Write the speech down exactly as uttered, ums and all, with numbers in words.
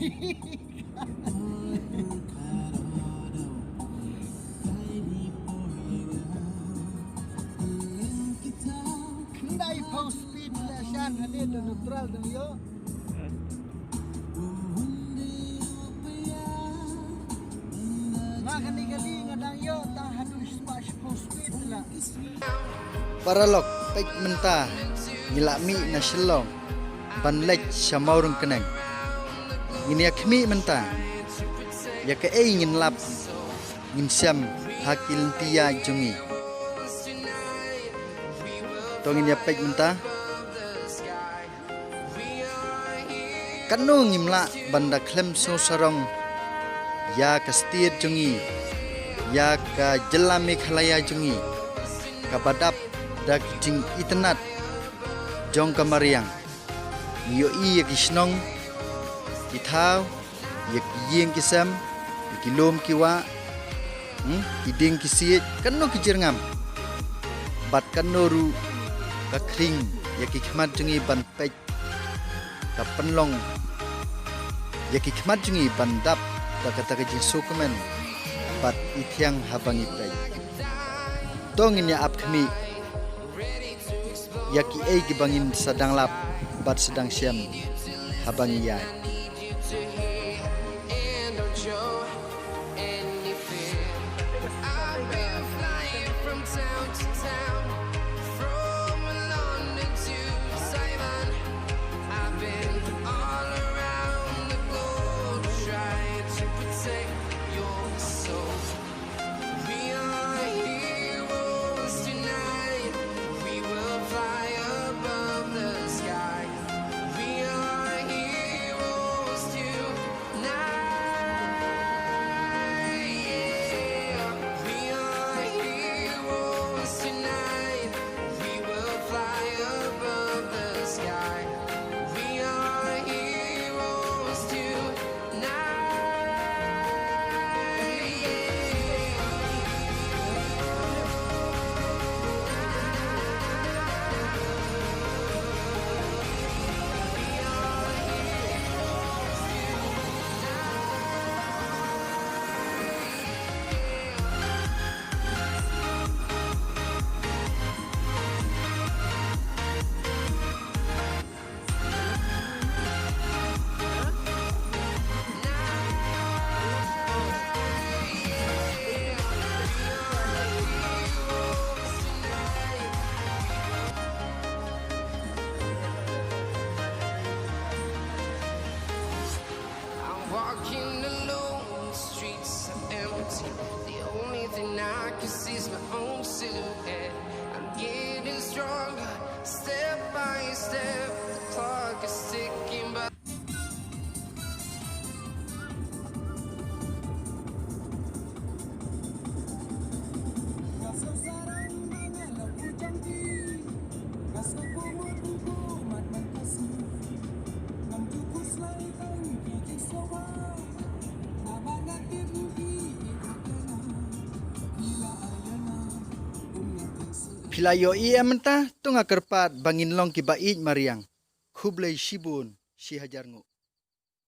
Khyndai phew speed la shan, ha ne da neutral dang ïoh. Nga kane ka li nga dang ïoh tang haduh spah shiphew speed la. Paralok, peit mynta ngi la mih na Shillong ban leit sha Mawryngkneng. Ngin ïa khmih mynta ïa kaei ngin lap ngin sem ha ki lynti ïaid jong ngi. To ngin ïa peit mynta. Katno ngim lah ban da khlem sngewsarong ïa ka state jong ngi, ïa ka jylla Meghalaya jong ngi, kaba dap da ki jingitynnad jong ka mariang. Ngi ïohi ïa ki shnong, ki thaw, ïa ki ïing ki sem, ïa ki lum ki wah, hmm, ki dieng ki siej, katno ki jyrngam. Bad katno ruh ka khring ïa ki khmat jong ngi ban peit, ka pynlong ïa ki khmat jong ngi ban dap da kata ka jingsngewkmen bad i thiang haba ngi peit. To ngin ïa ap khmih ïa kiei kiba ngin sa dang lap bad sa dang shem haba ngi ïaid. I'm walking alone, the streets are empty. The only thing I can see is my own silhouette. I'm getting stronger, step by step. The clock is ticking, but Phi la ïohi em mynta, to nga kyrpad ba ngin long kiba ïeit mariang. Khublei shibun, shi hajar nguh.